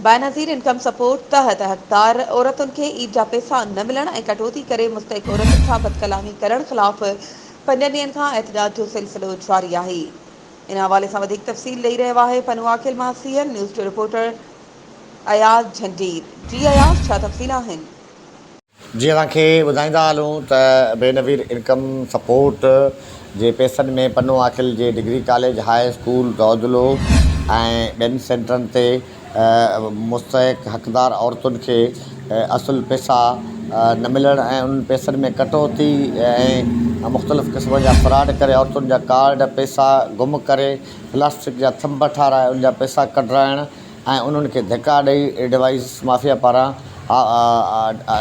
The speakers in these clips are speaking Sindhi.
بينظير انڪم سپورٽ تحت حقدار عورتن کي عيد جا پئسا نه ملڻ ۽ ڪٽوتي ڪري مستحق عورتن سان بدڪلامي ڪرڻ خلاف پنجن ڏينهن کان احتجاج جو سلسلو جاري آهي. ان حوالي سان وڌيڪ تفصيل ڏئي رهيو آهي پنوعاقل مان سي اين نيوز جو رپورٽر اياز جهنجير جي اياز ڇا تفصيل آهن. جي اوهان کي ٻڌائيندا هلون ته بينظير انڪم سپورٽ جي پئسن ۾ پنو عاقل جي degree college, high school Daudlo ۽ ٻين سينٽرن تي مستحق حقدار عورتن کي اصل پئسا نه ملڻ ۽ انهن پئسن ۾ ڪٽوتي ۽ مختلف قسم جا فراڊ ڪري عورتن جا ڪارڊ پئسا گم ڪري پلاسٽڪ جا ٿنڀ ٺاهرائي ان جا پئسا ڪڍرائڻ ۽ انهن کي ڌڪا ڏئي ڊوائيس مافيا پاران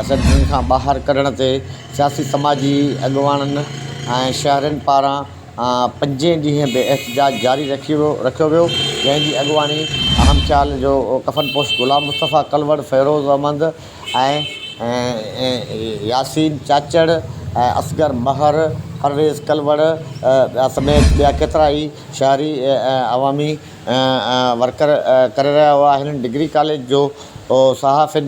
سينٽرن کان ٻاهر ڪڍڻ تي سياسي سماجي اڳواڻن ۽ شهرين پاران پنجين ڏينهن به احتجاج جاري رکيو ويو جنهن جي اڳواڻي هم خيال جو ڪفن پوش غلام مصطفيٰ ڪلوڙ، فيروز احمد ۽ ياسين چاچڙ، اصغر مهر، پرويز ڪلوڙ سميت ٻيا ڪيترائي شهري ۽ عوامي ورڪر ڪري رهيا هئا هنن ڊگري ڪاليج جو صحافين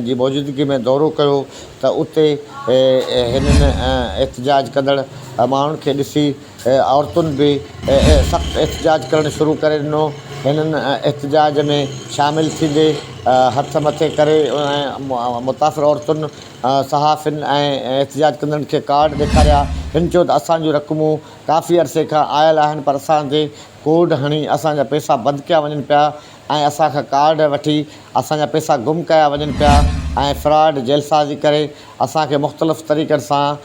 جي موجودگي ۾ دورو ڪيو ته اتي هنن احتجاج ڪندڙ ماڻهن کي ڏسي عورتن به سخت احتجاج ڪرڻ شروع ڪري ڏنو هنن احتجاج ۾ شامل ٿيندي هٿ مٿي ڪري متاثر عورتن صحافين ۽ احتجاج ڪندڙن کي ڪارڊ ڏيکاريا هن چيو ته اسان جون رقمون ڪافي عرصي کان آيل آهن پر اسان تي ڪوڊ هڻي اسان جا پئسا بند ڪيا وڃن پيا ۽ اسان کان ڪارڊ وٺي اسان جا پئسا گم ڪيا وڃن پيا ۽ فراڊ جعلسازي ڪري اسان کي مختلف طريقن سان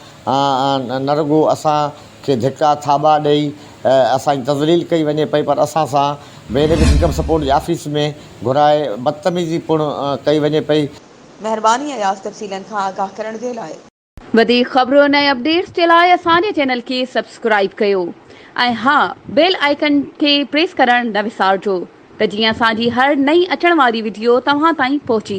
نه رڳو اسان کي ڌڪا ٿاٻا ڏئي اسان جي تذليل ڪئي وڃي پئي پر اسان سان بينفٽ انڪم سپورٽ جي آفيس ۾ گهرائي بدتميزي پڻ ڪئي وڃي پئي. مهرباني اياز تفصيلن کان آگاهه ڪرڻ جي لاء. وڌيڪ خبرن ۽ اپڊيٽس جي لاء اسان جي چينل کي سبسڪرائيب ڪيو ۽ ها بيل آئيڪن کي پريس ڪرڻ نه وسارجو ته جيئن اسان جي هر نئين اچڻ واري وڊيو توهان تائين پهچي.